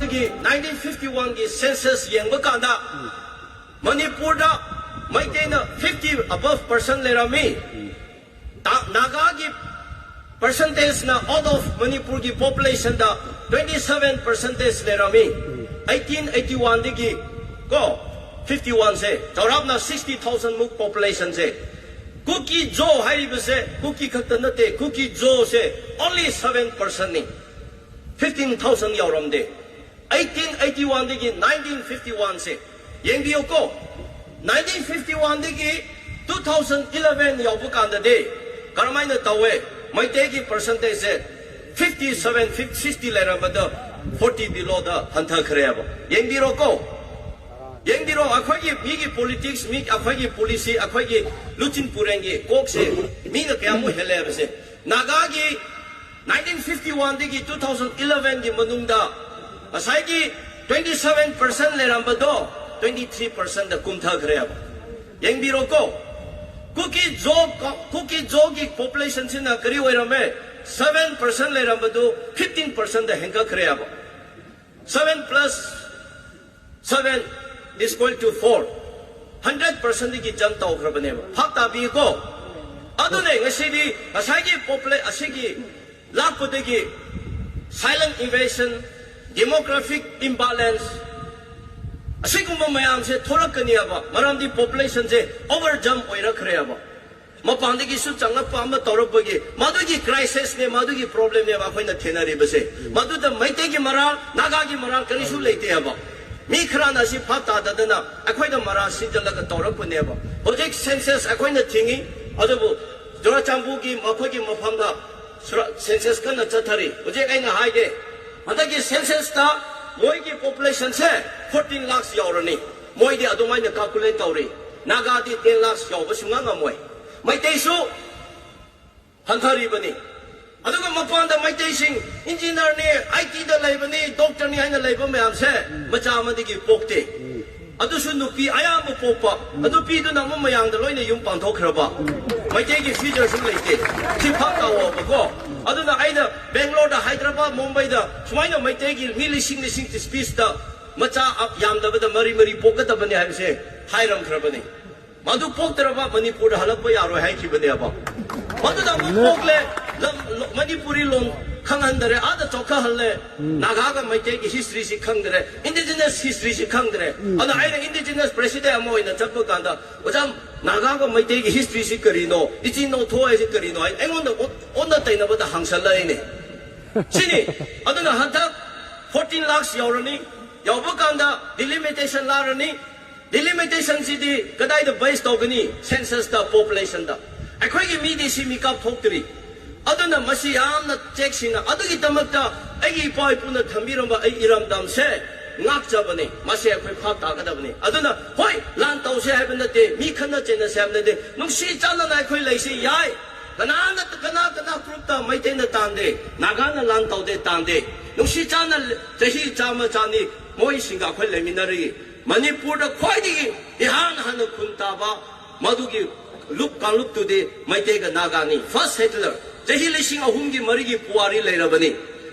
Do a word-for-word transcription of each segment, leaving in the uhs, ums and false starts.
ꯒꯤ nineteen fifty one ꯒꯤ census ꯌꯦꯡꯕ ꯀꯥꯟꯗ ꯃꯅꯤꯄꯨꯔꯗ ꯃꯩꯇꯩꯅ fifty above percent ꯂꯩꯔꯝꯃꯤ꯫ ꯇꯥ-, ꯅꯥꯒꯥꯒꯤ percentage ꯅ out of ꯃꯅꯤꯄꯨꯔꯒꯤ population ꯗ twenty seven percentage ꯂꯩꯔꯝꯃꯤ꯫ eighteen eighty one ꯗꯒꯤ ꯀꯣ fifty one ꯁꯦ ꯆꯥꯎꯔꯥꯛꯅ sixty thousand ꯃꯨꯛ population ꯁꯦ꯫ ꯀꯨꯀꯤ ꯖꯣ ꯍꯥꯏꯔꯤꯕꯁꯦ ꯀꯨꯀꯤ ꯈꯛꯇ ꯅꯠꯇꯦ, ꯀꯨꯀꯤ ꯖꯣ ꯁꯦ only seven percent ꯅꯤ, fifteen thousand ꯌꯧꯔꯝꯗꯦ꯫ eighteen eighty one ꯗꯒꯤ nineteen fifty one ꯁꯦ ꯌꯦꯡꯕꯤꯌꯨꯀꯣ꯫ nineteen fifty one ꯗꯒꯤ two thousand eleven ꯌꯧꯕ ꯀꯥꯟꯗꯗꯤ ꯀꯔꯝꯍꯥꯏꯅ ꯇꯧꯋꯦ? ꯃꯩꯇꯩꯒꯤ percentage ꯁꯦ fifty seven, sixty ꯂꯩꯔꯝꯕꯗꯣ forty below ꯗ ꯍꯟꯊꯈ꯭ꯔꯦꯕ꯫ ꯌꯦꯡꯕꯤꯔꯣꯀꯣ, ꯌꯦꯡꯕꯤꯔꯣ꯫ ꯑꯩꯈꯣꯏꯒꯤ ꯃꯤꯒꯤ politics, ꯃꯤ, ꯑꯩꯈꯣꯏꯒꯤ policy, ꯑꯩꯈꯣꯏꯒꯤ ꯂꯨꯆꯤꯡ ꯄꯨꯔꯦꯜꯒꯤ ꯀꯣꯛꯁꯦ ꯃꯤꯅ ꯀꯌꯥꯃꯨꯛ ꯍꯦꯜꯂꯦ ꯍꯥꯏꯕꯁꯦ꯫ ꯅꯥꯒꯥꯒꯤ nineteen fifty one ꯗꯒꯤ two thousand eleven ꯒꯤ ꯃꯅꯨꯡꯗ ꯉꯁꯥꯏꯒꯤ twenty seven percent ꯂꯩꯔꯝꯕꯗꯣ twenty three percent ꯗ ꯀꯨꯝꯊꯈ꯭ꯔꯦꯕ꯫ ꯌꯦꯡꯕꯤꯔꯣꯀꯣ, ꯀꯨꯀꯤ ꯖꯣ, ꯀꯨꯀꯤ ꯖꯣꯒꯤ population ꯁꯤꯅ ꯀꯔꯤ ꯑꯣꯏꯔꯝꯃꯦ? Seven percent ꯂꯩꯔꯝꯕꯗꯨ fifteen percent the ꯍꯦꯟꯒꯠꯈ꯭ꯔꯦꯕ꯫ Seven plus seven is equal to four, hundred percent ꯗꯒꯤ jump ꯇꯧꯈ꯭ꯔꯕꯅꯦꯕ꯫ ꯚꯥꯞ ꯇꯥꯕꯤꯀꯣ? ꯑꯗꯨꯅꯦ ꯉꯁꯤꯗꯤ ꯉꯁꯥꯏꯒꯤ popula-, ꯑꯁꯤꯒꯤ ꯂꯥꯛꯄꯗꯒꯤ silent invasion, demographic imbalance, ꯑꯁꯤꯒꯨꯝꯕ ꯃꯌꯥꯝꯁꯦ ꯊꯣꯛꯂꯛꯀꯅꯤꯕ꯫ ꯃꯔꯝꯗꯤ population ꯁꯦ over jump ꯑꯣꯏꯔꯛꯈ꯭ꯔꯦꯕ꯫ ꯃꯄꯥꯟꯗꯒꯤꯁꯨ ꯆꯪꯂꯛꯄ ꯑꯃ ꯇꯧꯔꯛꯄꯒꯤ ꯃꯗꯨꯒꯤ crisis ꯅꯦ, ꯃꯗꯨꯒꯤ problem ꯅꯦꯕ ꯑꯩꯈꯣꯏꯅ ꯊꯦꯡꯅꯔꯤꯕꯁꯦ꯫ ꯃꯗꯨꯗ ꯃꯩꯇꯩꯒꯤ ꯃꯔꯥꯜ, ꯅꯥꯒꯥꯒꯤ ꯃꯔꯥꯜ ꯀꯔꯤꯁꯨ ꯂꯩꯇꯦ ꯍꯥꯏꯕ꯫ ꯃꯤ ꯈꯔꯅ ꯑꯁꯤ ꯚꯥꯞ ꯇꯥꯗꯗꯅ ꯑꯩꯈꯣꯏꯗ ꯃꯔꯥꯜ ꯁꯤꯟꯖꯜꯂꯒ ꯇꯧꯔꯛꯄꯅꯦꯕ꯫ ꯍꯧꯖꯤꯛ census ꯑꯩꯈꯣꯏꯅ ꯊꯤꯡꯉꯤ, ꯑꯗꯨꯕꯨ ꯆꯨꯔꯆꯥꯟꯄꯨꯔꯒꯤ ꯃꯈꯣꯏꯒꯤ ꯃꯐꯝꯗ ꯁꯨꯔ-, census ꯀꯟꯅ ꯆꯠꯊꯔꯤ꯫ ꯍꯧꯖꯤꯛ ꯑꯩꯅ ꯍꯥꯏꯒꯦ, ꯍꯟꯗꯛꯀꯤ census ꯇ ꯃꯣꯏꯒꯤ population ꯁꯦ fourteen lakhs ꯌꯧꯔꯅꯤ꯫ ꯃꯣꯏꯗꯤ ꯑꯗꯨꯃꯥꯏꯅ calculate ꯇꯧꯔꯤ꯫ ꯅꯥꯒꯥꯗꯤ ten lakhs ꯌꯧꯕ ꯁꯨꯡꯉꯝ ꯉꯝꯃꯣꯏ꯫ ꯃꯩꯇꯩꯁꯨ ꯍꯟꯊꯔꯤꯕꯅꯤ꯫ ꯑꯗꯨꯒ ꯃꯄꯥꯟꯗ ꯃꯩꯇꯩꯁꯤꯡ engineer ꯅꯤ, I T ꯗ ꯂꯩꯕꯅꯤ, doctor ꯅꯤ ꯍꯥꯏꯅ ꯂꯩꯕ ꯃꯌꯥꯝꯁꯦ ꯃꯆꯥ ꯑꯃꯗꯒꯤ ꯄꯣꯛꯇꯦ꯫ ꯑꯗꯨꯁꯨ ꯅꯨꯄꯤ ꯑꯌꯥꯝꯕ ꯄꯣꯛꯄ꯫ ꯅꯨꯄꯤꯗꯨꯅ ꯑꯃꯨꯛ ꯃꯌꯥꯡꯗ ꯂꯣꯏꯅ ꯌꯨꯝ ꯄꯥꯟꯊꯣꯛꯈ꯭ꯔꯕ꯫ ꯃꯩꯇꯩꯒꯤ future ꯁꯨ ꯂꯩꯇꯦ꯫ ꯁꯤ ꯚꯥꯞ ꯇꯥꯎꯑꯣꯕꯀꯣ꯫ ꯑꯗꯨꯅ ꯑꯩꯅ ꯕꯦꯡꯒ꯭ꯂꯣꯔꯗ, ꯍꯥꯏꯗ꯭ꯔꯕꯥꯗ, ꯃꯨꯝꯕꯩꯗ ꯁꯨꯃꯥꯏꯅ ꯃꯩꯇꯩꯒꯤ ꯃꯤ ꯂꯤꯁꯤꯡ ꯂꯤꯁꯤꯡ ꯁ꯭ꯄꯤꯁꯇ ꯃꯆꯥ ꯌꯥꯝꯗꯕꯗ ꯃꯔꯤ ꯃꯔꯤ ꯄꯣꯛꯀꯗꯕꯅꯤ ꯍꯥꯏꯕꯁꯦ ꯍꯥꯏꯔꯝꯈ꯭ꯔꯕꯅꯤ꯫ ꯃꯗꯨ ꯄꯣꯛꯇ꯭ꯔꯕ ꯃꯅꯤꯄꯨꯔꯗ ꯍꯜꯂꯛꯄ ꯌꯥꯔꯣꯏ ꯍꯥꯏꯈꯤꯕꯅꯦꯕ꯫ ꯃꯗꯨꯗ ꯑꯃꯨꯛ ꯄꯣꯛꯂꯦ, ꯂꯝ, ꯂꯣ-, ꯃꯅꯤꯄꯨꯔꯤ ꯂꯣꯟ ꯈꯪꯍꯟꯗꯔꯦ, ꯑꯥꯗ ꯆꯥꯎꯈꯠꯍꯜꯂꯦ, ꯅꯥꯒꯥꯒ ꯃꯩꯇꯩꯒꯤ ꯍꯤꯁꯇ꯭ꯔꯤꯁꯤ ꯈꯪꯗ꯭ꯔꯦ, ꯏꯟꯗꯤꯖꯤꯅꯁ ꯍꯤꯁꯇ꯭ꯔꯤꯁꯤ ꯈꯪꯗ꯭ꯔꯦ꯫ ꯑꯗ ꯑꯩꯅ ꯏꯟꯗꯤꯖꯤꯅꯁ ꯄ꯭ꯔꯦꯁꯤꯗꯦꯟ ꯑꯃ ꯑꯣꯏꯅ ꯆꯠꯄ ꯀꯥꯟꯗ, "ꯑꯣꯖꯥ, ꯅꯥꯒꯥꯒ ꯃꯩꯇꯩꯒꯤ ꯍꯤꯁꯇ꯭ꯔꯤꯁꯤ ꯀꯔꯤꯅꯣ? ꯏꯆꯤꯟ ꯏꯅꯥꯎ ꯊꯣꯛ ꯍꯥꯏꯁꯤ ꯀꯔꯤꯅꯣ?" ꯍꯥꯏ ꯑꯩꯉꯣꯟꯗ ꯑꯣꯟ-, ꯑꯣꯟꯅ ꯇꯩꯅꯕꯗ ꯍꯪꯁꯜꯂꯛꯏꯅꯦ꯫ ꯁꯤꯅꯤ꯫ ꯑꯗꯨꯅ ꯍꯟꯗꯛ fourteen lakhs ꯌꯧꯔꯅꯤ, ꯌꯧꯕ ꯀꯥꯟꯗ ꯗꯤꯂꯤꯃꯤꯇꯦꯁꯟ ꯂꯥꯛꯔꯅꯤ꯫ ꯗꯤꯂꯤꯃꯤꯇꯦꯁꯟꯁꯤꯗꯤ ꯀꯗꯥꯏꯗ ꯕꯦꯁ ꯇꯧꯒꯅꯤ? ꯁꯦꯟꯁꯁꯇ, ꯄꯣꯄꯨꯂꯦꯁꯟꯗ꯫ ꯑꯩꯈꯣꯏꯒꯤ ꯃꯤꯗꯤ ꯁꯤ ꯃꯤꯀꯥꯞ ꯊꯣꯛꯇ꯭ꯔꯤ꯫ ꯑꯗꯨꯅ ꯃꯁꯤ ꯌꯥꯝꯅ ꯆꯦꯛꯁꯤꯟꯅ, ꯑꯗꯨꯒꯤꯗꯃꯛꯇ ꯑꯩꯒꯤ ꯏꯄꯥ ꯏꯄꯨꯅ ꯊꯝꯕꯤꯔꯝꯕ ꯑꯩ ꯏꯔꯝꯗꯝꯁꯦ ꯉꯥꯛꯆꯕꯅꯤ꯫ ꯃꯁꯤ ꯑꯩꯈꯣꯏ ꯚꯥꯞ ꯇꯥꯒꯗꯕꯅꯤ꯫ ꯑꯗꯨꯅ ꯍꯣꯏ, ꯂꯥꯟ ꯇꯧꯁꯦ ꯍꯥꯏꯕ ꯅꯠꯇꯦ, ꯃꯤ ꯈꯠꯅ ꯆꯩꯅꯁꯦ ꯍꯥꯏꯕ ꯅꯠꯇꯦ, ꯅꯨꯡꯁꯤ ꯆꯥꯟꯅꯅ ꯑꯩꯈꯣꯏ ꯂꯩꯁꯤ ꯌꯥꯏ꯫ ꯀꯅꯥꯅ, ꯀꯅꯥ, ꯀꯅꯥ ꯒ꯭ꯔꯨꯞꯇ ꯃꯩꯇꯩꯅ ꯇꯥꯟꯗꯦ, ꯅꯥꯒꯥꯅ ꯂꯥꯟ ꯇꯧꯗꯦ, ꯇꯥꯟꯗꯦ꯫ ꯅꯨꯡꯁꯤ ꯆꯥꯟꯅ ꯆꯍꯤ ꯆꯥꯝꯃ ꯆꯥꯅꯤ ꯃꯣꯏꯁꯤꯡꯒ ꯑꯩꯈꯣꯏ ꯂꯩꯃꯤꯟꯅꯔꯤ꯫ ꯃꯅꯤꯄꯨꯔꯗ ꯈ꯭ꯋꯥꯏꯗꯒꯤ ꯏꯍꯥꯟ ꯍꯥꯟꯅ ꯈꯨꯟ ꯇꯥꯕ ꯃꯗꯨꯒꯤ ꯂꯨꯞ ꯀꯥꯡꯂꯨꯞꯇꯨꯗꯤ ꯃꯩꯇꯩꯒ ꯅꯥꯒꯥꯅꯤ꯫ ꯐꯥꯔꯁ ꯁꯦꯇꯂꯔ ꯆꯍꯤ ꯂꯤꯁꯤꯡ ꯑꯍꯨꯝꯒꯤ ꯃꯔꯤꯒꯤ ꯄꯨꯋꯥꯔꯤ ꯂꯩꯔꯕꯅꯤ꯫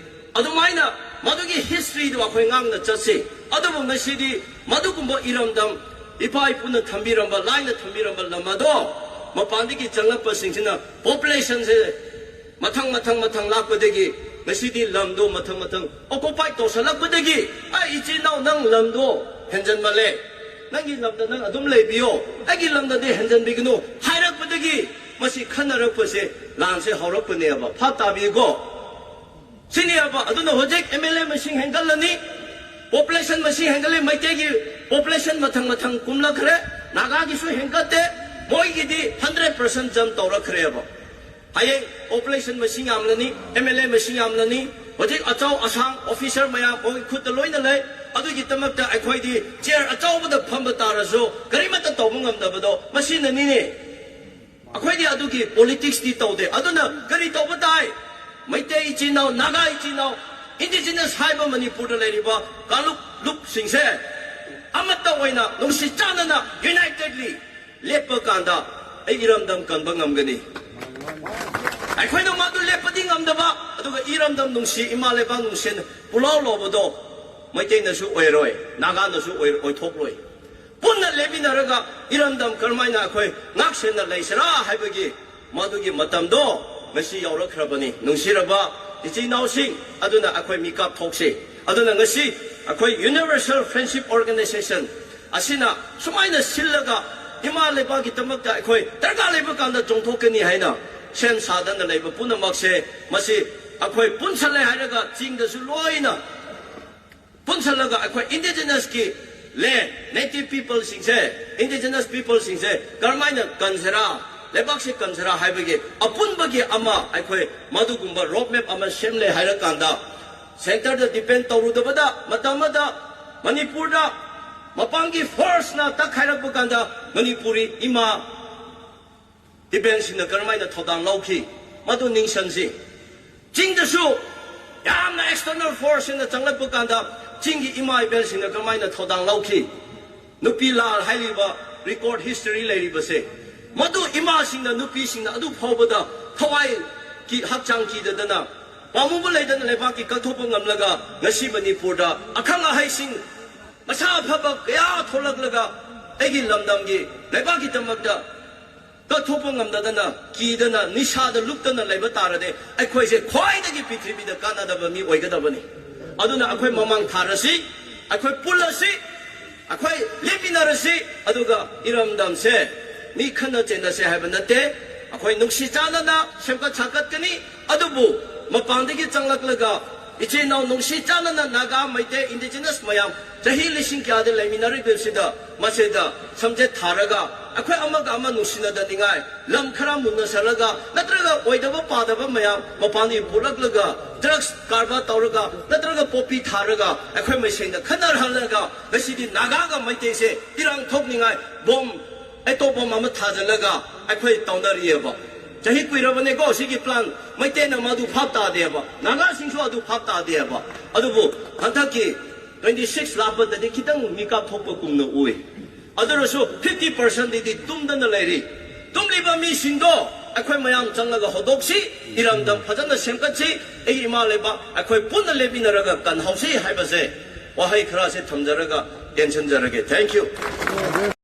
ꯑꯗꯨꯃꯥꯏꯅ ꯃꯗꯨꯒꯤ ꯍꯤꯁꯇ꯭ꯔꯤꯗꯨ ꯑꯩꯈꯣꯏ ꯉꯥꯡꯅ ꯆꯠꯁꯤ꯫ ꯑꯗꯨꯕꯨ ꯉꯁꯤꯗꯤ ꯃꯗꯨꯒꯨꯝꯕ ꯏꯔꯝꯗꯝ, ꯏꯄꯥ ꯏꯄꯨꯅ ꯊꯝꯕꯤꯔꯝꯕ, ꯂꯥꯏꯅ ꯊꯝꯕꯤꯔꯝꯕ ꯂꯝ ꯑꯗꯣ ꯃꯄꯥꯟꯗꯒꯤ ꯆꯪꯂꯛꯄꯁꯤꯡꯁꯤꯅ ꯄꯣꯄꯨꯂꯦꯁꯟꯁꯦ ꯃꯊꯪ, ꯃꯊꯪ, ꯃꯊꯪ ꯂꯥꯛꯄꯗꯒꯤ ꯉꯁꯤꯗꯤ ꯂꯝꯗꯣ ꯃꯊꯪ, ꯃꯊꯪ ꯑꯣꯀꯨꯄꯥꯏ ꯇꯧꯁꯜꯂꯛꯄꯗꯒꯤ, "ꯑꯩ ꯏꯆꯤꯟ ꯏꯅꯥꯎ, ꯅꯪ ꯂꯝꯗꯣ ꯍꯦꯟꯖꯟꯃꯜꯂꯦ, ꯅꯪꯒꯤ ꯂꯝꯗ ꯅꯪ ꯑꯗꯨꯝ ꯂꯩꯕꯤꯌꯣ, ꯑꯩꯒꯤ ꯂꯝꯗꯗꯤ ꯍꯦꯟꯖꯟꯕꯤꯒꯅꯨ" ꯍꯥꯏꯔꯛꯄꯗꯒꯤ ꯃꯁꯤ ꯈꯟꯅꯔꯛꯄꯁꯦ, ꯂꯥꯟꯁꯦ ꯍꯧꯔꯛꯄꯅꯦꯕ꯫ ꯚꯥꯞ ꯇꯥꯕꯤꯀꯣ? ꯁꯤꯅꯦꯕ꯫ ꯑꯗꯨꯅ ꯍꯧꯖꯤꯛ ꯑꯦꯝ ꯑꯦꯜ ꯑꯦ ꯃꯁꯤꯡ ꯍꯦꯟꯒꯠꯂꯅꯤ, ꯄꯣꯄꯨꯂꯦꯁꯟ ꯃꯁꯤꯡ ꯍꯦꯟꯒꯠꯂꯤ, ꯃꯩꯇꯩꯒꯤ ꯄꯣꯄꯨꯂꯦꯁꯟ ꯃꯊꯪ ꯃꯊꯪ ꯀꯨꯝꯂꯛꯈ꯭ꯔꯦ, ꯅꯥꯒꯥꯒꯤꯁꯨ ꯍꯦꯟꯒꯠꯇꯦ, ꯃꯣꯏꯒꯤꯗꯤ ꯍꯟꯗ꯭ꯔꯦꯠ ꯄꯥꯔꯁꯦꯟ ꯖꯝ ꯇꯧꯔꯛꯈ꯭ꯔꯦꯕ꯫ ꯍꯌꯦꯡ ꯄꯣꯄꯨꯂꯦꯁꯟ ꯃꯁꯤꯡ ꯌꯥꯝꯂꯅꯤ, ꯑꯦꯝ ꯑꯦꯜ ꯑꯦ ꯃꯁꯤꯡ ꯌꯥꯝꯂꯅꯤ, ꯍꯧꯖꯤꯛ ꯑꯆꯧ ꯑꯁꯥꯡ ꯑꯣꯐꯤꯁꯔ ꯃꯌꯥꯝ ꯃꯣꯏꯒꯤ ꯈꯨꯠꯇ ꯂꯣꯏꯅ ꯂꯩ꯫ ꯑꯗꯨꯒꯤꯗꯃꯛꯇ ꯑꯩꯈꯣꯏꯗꯤ ꯆꯤꯌꯔ ꯑꯆꯧꯕꯗ ꯐꯝꯕ ꯇꯥꯔꯁꯨ ꯀꯔꯤꯃꯠꯇ ꯇꯧꯕ ꯉꯝꯗꯕꯗꯣ ꯃꯁꯤꯅꯅꯤꯅꯦ꯫ ꯑꯩꯈꯣꯏꯗꯤ ꯑꯗꯨꯒꯤ ꯄꯣꯂꯤꯇꯤꯛꯁꯇꯤ ꯇꯧꯗꯦ꯫ ꯑꯗꯨꯅ ꯀꯔꯤ ꯇꯧꯕ ꯇꯥꯏ? ꯃꯩꯇꯩ ꯏꯆꯤꯟ ꯏꯅꯥꯎ, ꯅꯥꯒꯥ ꯏꯆꯤꯟ ꯏꯅꯥꯎ, ꯏꯟꯗꯤꯖꯤꯅꯁ ꯍꯥꯏꯕ ꯃꯅꯤꯄꯨꯔꯗ ꯂꯩꯔꯤꯕ ꯀꯥꯡꯂꯨꯞ ꯂꯨꯞꯁꯤꯡꯁꯦ ꯑꯃꯠꯇ ꯑꯣꯏꯅ ꯅꯨꯡꯁꯤ ꯆꯥꯟꯅꯅ, ꯌꯨꯅꯥꯏꯇꯦꯗꯂꯤ ꯂꯦꯞꯄ ꯀꯥꯟꯗ ꯑꯩ ꯏꯔꯝꯗꯝ ꯀꯟꯕ ꯉꯝꯒꯅꯤ꯫ ꯑꯩꯈꯣꯏꯅ ꯃꯗꯨ ꯂꯦꯞꯄꯗꯤ ꯉꯝꯗꯕ, ꯑꯗꯨꯒ ꯏꯔꯝꯗꯝ ꯅꯨꯡꯁꯤ, ꯏꯃꯥ ꯂꯩꯕꯥꯛ ꯅꯨꯡꯁꯤꯅ ꯄꯨꯂꯥꯎ ꯂꯧꯕꯗꯣ ꯃꯩꯇꯩꯅꯁꯨ ꯑꯣꯏꯔꯣꯏ, ꯅꯥꯒꯥꯅꯁꯨ ꯑꯣꯏ-, ꯑꯣꯏꯊꯣꯛꯂꯣꯏ꯫ ꯄꯨꯟꯅ ꯂꯦꯞꯃꯤꯟꯅꯔꯒ ꯏꯔꯝꯗꯝ ꯀꯔꯝꯍꯥꯏꯅ ꯑꯩꯈꯣꯏ ꯉꯥꯛ ꯁꯦꯟꯅ ꯂꯩꯁꯤꯔꯥ ꯍꯥꯏꯕꯒꯤ ꯃꯗꯨꯒꯤ ꯃꯇꯝꯗꯣ ꯉꯁꯤ ꯌꯧꯔꯛꯈ꯭ꯔꯕꯅꯤ꯫ ꯅꯨꯡꯁꯤꯔꯕ ꯏꯆꯤꯟ ꯏꯅꯥꯎꯁꯤꯡ, ꯑꯗꯨꯅ ꯑꯩꯈꯣꯏ ꯃꯤꯀꯞ ꯊꯣꯛꯁꯤ꯫ ꯑꯗꯨꯅ ꯉꯁꯤ ꯑꯩꯈꯣꯏ Universal Friendship Organization ꯑꯁꯤꯅ ꯁꯨꯃꯥꯏꯅ ꯁꯤꯜꯂꯒ ꯏꯃꯥ ꯂꯩꯕꯥꯛꯀꯤꯗꯃꯛꯇ ꯑꯩꯈꯣꯏ ꯗꯔꯀꯥꯔ ꯂꯩꯕ ꯀꯥꯟꯗ ꯆꯣꯡꯊꯣꯛꯀꯅꯤ ꯍꯥꯏꯅ ꯁꯦꯝ ꯁꯥꯗꯅ ꯂꯩꯕ ꯄꯨꯝꯅꯃꯛꯁꯦ, ꯃꯁꯤ ꯑꯩꯈꯣꯏ ꯄꯨꯟꯁꯜꯂꯦ ꯍꯥꯏꯔꯒ ꯆꯤꯡꯗꯁꯨ ꯂꯣꯏꯅ ꯄꯨꯟꯁꯜꯂꯒ ꯑꯩꯈꯣꯏ indigenous ꯀꯤ land, native people ꯁꯤꯡꯁꯦ, indigenous people ꯁꯤꯡꯁꯦ ꯀꯔꯝꯍꯥꯏꯅ ꯀꯟꯁꯤꯔꯥ, ꯂꯩꯕꯥꯛꯁꯦ ꯀꯟꯁꯤꯔꯥ ꯍꯥꯏꯕꯒꯤ ꯑꯄꯨꯟꯕꯒꯤ ꯑꯃ ꯑꯩꯈꯣꯏ ꯃꯗꯨꯒꯨꯝꯕ road map ꯑꯃ ꯁꯦꯝꯂꯦ ꯍꯥꯏꯔꯀꯥꯟꯗ, centre ꯗ depend ꯇꯧꯔꯨꯗꯕꯗ ꯃꯇꯝ ꯑꯃꯗ ꯃꯅꯤꯄꯨꯔꯗ ꯃꯄꯥꯟꯒꯤ force ꯅ ꯇꯛꯈꯥꯏꯔꯛꯄ ꯀꯥꯟꯗ ꯃꯅꯤꯄꯨꯔꯤ ꯏꯃꯥ ꯏꯕꯦꯜꯁꯤꯡꯅ ꯀꯔꯝꯍꯥꯏꯅ ꯊꯧꯗꯥꯡ ꯂꯧꯈꯤ, ꯃꯗꯨ ꯅꯤꯡꯁꯤꯡꯁꯤ꯫ ꯆꯤꯡꯗꯁꯨ ꯌꯥꯝꯅ external force ꯁꯤꯡꯅ ꯆꯪꯂꯛꯄ ꯀꯥꯟꯗ ꯆꯤꯡꯒꯤ ꯏꯃꯥ ꯏꯕꯦꯜꯁꯤꯡꯅ ꯀꯔꯝꯍꯥꯏꯅ ꯊꯧꯗꯥꯡ ꯂꯧꯈꯤ? ꯅꯨꯄꯤ ꯂꯥꯜ ꯍꯥꯏꯔꯤꯕ record history ꯂꯩꯔꯤꯕꯁꯦ, ꯃꯗꯨ ꯏꯃꯥꯁꯤꯡꯅ, ꯅꯨꯄꯤꯁꯤꯡꯅ ꯑꯗꯨ ꯐꯥꯎꯕꯗ ꯊꯋꯥꯏ ꯀꯤ-, ꯍꯛꯆꯥꯡ ꯀꯤꯗꯗꯅ, ꯄꯥꯝꯃꯨꯕ ꯂꯩꯗꯅ ꯂꯩꯕꯥꯛꯀꯤ ꯀꯠꯊꯣꯛꯄ ꯉꯝꯂꯒ ꯉꯁꯤ ꯃꯅꯤꯄꯨꯔꯗ ꯑꯈꯪ ꯑꯍꯩꯁꯤꯡ ꯃꯁꯥ ꯐꯕ ꯀꯌꯥ ꯊꯣꯛꯂꯛꯂꯒ ꯑꯩꯒꯤ ꯂꯝꯗꯝꯒꯤ ꯂꯩꯕꯥꯛꯀꯤꯗꯃꯛꯇ ꯀꯠꯊꯣꯛꯄ ꯉꯝꯗꯗꯅ, ꯀꯤꯗꯅ, ꯅꯤꯁꯥꯗ ꯂꯨꯞꯇꯅ ꯂꯩꯕ ꯇꯥꯔꯗꯤ ꯑꯩꯈꯣꯏꯁꯦ ꯈ꯭ꯋꯥꯏꯗꯒꯤ ꯄ꯭ꯔꯤꯊꯤꯕꯤꯗ ꯀꯥꯟꯅꯗꯕ ꯃꯤ ꯑꯣꯏꯒꯗꯕꯅꯤ꯫ ꯑꯗꯨꯅ ꯑꯩꯈꯣꯏ ꯃꯃꯥꯡ ꯊꯥꯔꯁꯤ, ꯑꯩꯈꯣꯏ ꯄꯨꯜꯂꯁꯤ, ꯑꯩꯈꯣꯏ ꯂꯦꯞꯃꯤꯟꯅꯔꯁꯤ, ꯑꯗꯨꯒ ꯏꯔꯝꯗꯝꯁꯦ ꯃꯤ ꯈꯠꯅ ꯆꯩꯅꯁꯦ ꯍꯥꯏꯕ ꯅꯠꯇꯦ꯫ ꯑꯩꯈꯣꯏ ꯅꯨꯡꯁꯤ ꯆꯥꯟꯅꯅ ꯁꯦꯝꯒꯠ ꯁꯥꯒꯠꯀꯅꯤ꯫ ꯑꯗꯨꯕꯨ ꯃꯄꯥꯟꯗꯒꯤ ꯆꯪꯂꯛꯂꯒ ꯏꯆꯤꯟ ꯏꯅꯥꯎ ꯅꯨꯡꯁꯤ ꯆꯥꯟꯅꯅ ꯅꯥꯒꯥ, ꯃꯩꯇꯩ, indigenous ꯃꯌꯥꯝ ꯆꯍꯤ ꯂꯤꯁꯤꯡ ꯀꯌꯥꯗ ꯂꯩꯃꯤꯟꯅꯔꯤꯕꯁꯤꯗ ꯃꯁꯤꯗ ꯁꯝꯖꯦꯠ ꯊꯥꯔꯒ ꯑꯩꯈꯣꯏ ꯑꯃꯒ ꯑꯃ ꯅꯨꯡꯁꯤꯅꯗꯅꯤꯡꯉꯥꯏ, ꯂꯝ ꯈꯔ ꯃꯨꯟꯅꯁꯜꯂꯒ ꯅꯠꯇ꯭ꯔꯒ ꯑꯣꯏꯗꯕ ꯄꯥꯗꯕ ꯃꯌꯥꯝ ꯃꯄꯥꯟꯗꯒꯤ ꯄꯨꯔꯛꯂꯒ drugs ꯀꯔꯕꯥꯔ ꯇꯧꯔꯒ ꯅꯠꯇ꯭ꯔꯒ ꯄꯣꯄꯤ ꯊꯥꯔꯒ ꯑꯩꯈꯣꯏ ꯃꯁꯦꯟꯗ ꯈꯠꯅꯍꯜꯂꯒ ꯉꯁꯤꯗꯤ ꯅꯥꯒꯥꯒ ꯃꯩꯇꯩꯁꯦ ꯏꯔꯥꯡ ꯊꯣꯛꯅꯤꯡꯉꯥꯏ ꯕꯣꯝ, ꯑꯦꯇꯣꯝ ꯕꯣꯝ ꯑꯃ ꯊꯥꯖꯤꯜꯂꯒ ꯑꯩꯈꯣꯏ ꯇꯧꯅꯔꯤꯑꯕ꯫ ꯆꯍꯤ ꯀꯨꯏꯔꯕꯅꯦꯀꯣ ꯁꯤꯒꯤ plan꯫ ꯃꯩꯇꯩꯅ ꯃꯗꯨ ꯚꯥꯞ ꯇꯥꯗꯦꯕ, ꯅꯥꯒꯥꯁꯤꯡꯁꯨ ꯑꯗꯨ ꯚꯥꯞ ꯇꯥꯗꯦꯕ꯫ ꯑꯗꯨꯕꯨ ꯍꯟꯗꯛꯀꯤ twenty six ꯂꯥꯛꯄꯗꯗꯤ ꯈꯤꯇꯪ ꯃꯤꯀꯞ ꯊꯣꯛꯄ ꯀꯨꯝꯅ ꯎꯏ꯫ ꯑꯗꯨ ꯑꯣꯏꯔꯁꯨ fifty percent ꯗꯤ ꯇꯨꯝꯗꯅ ꯂꯩꯔꯤ꯫ ꯇꯨꯝꯂꯤꯕ ꯃꯤꯁꯤꯡꯗꯣ ꯑꯩꯈꯣꯏ ꯃꯌꯥꯝ ꯆꯪꯂꯒ ꯍꯧꯗꯣꯛꯁꯤ, ꯏꯔꯝꯗꯝ ꯐꯖꯅ ꯁꯦꯝꯒꯠꯁꯤ, ꯑꯩꯒꯤ ꯏꯃꯥ ꯂꯩꯕꯥꯛ ꯑꯩꯈꯣꯏ ꯄꯨꯟꯅ ꯂꯦꯞꯃꯤꯟꯅꯔꯒ ꯀꯟꯍꯧꯁꯤ ꯍꯥꯏꯕꯁꯦ ꯋꯥꯍꯩ ꯈꯔꯁꯦ ꯊꯝꯖꯔꯒ ꯇꯦꯟꯁꯤꯟꯖꯔꯒꯦ꯫ Thank you꯫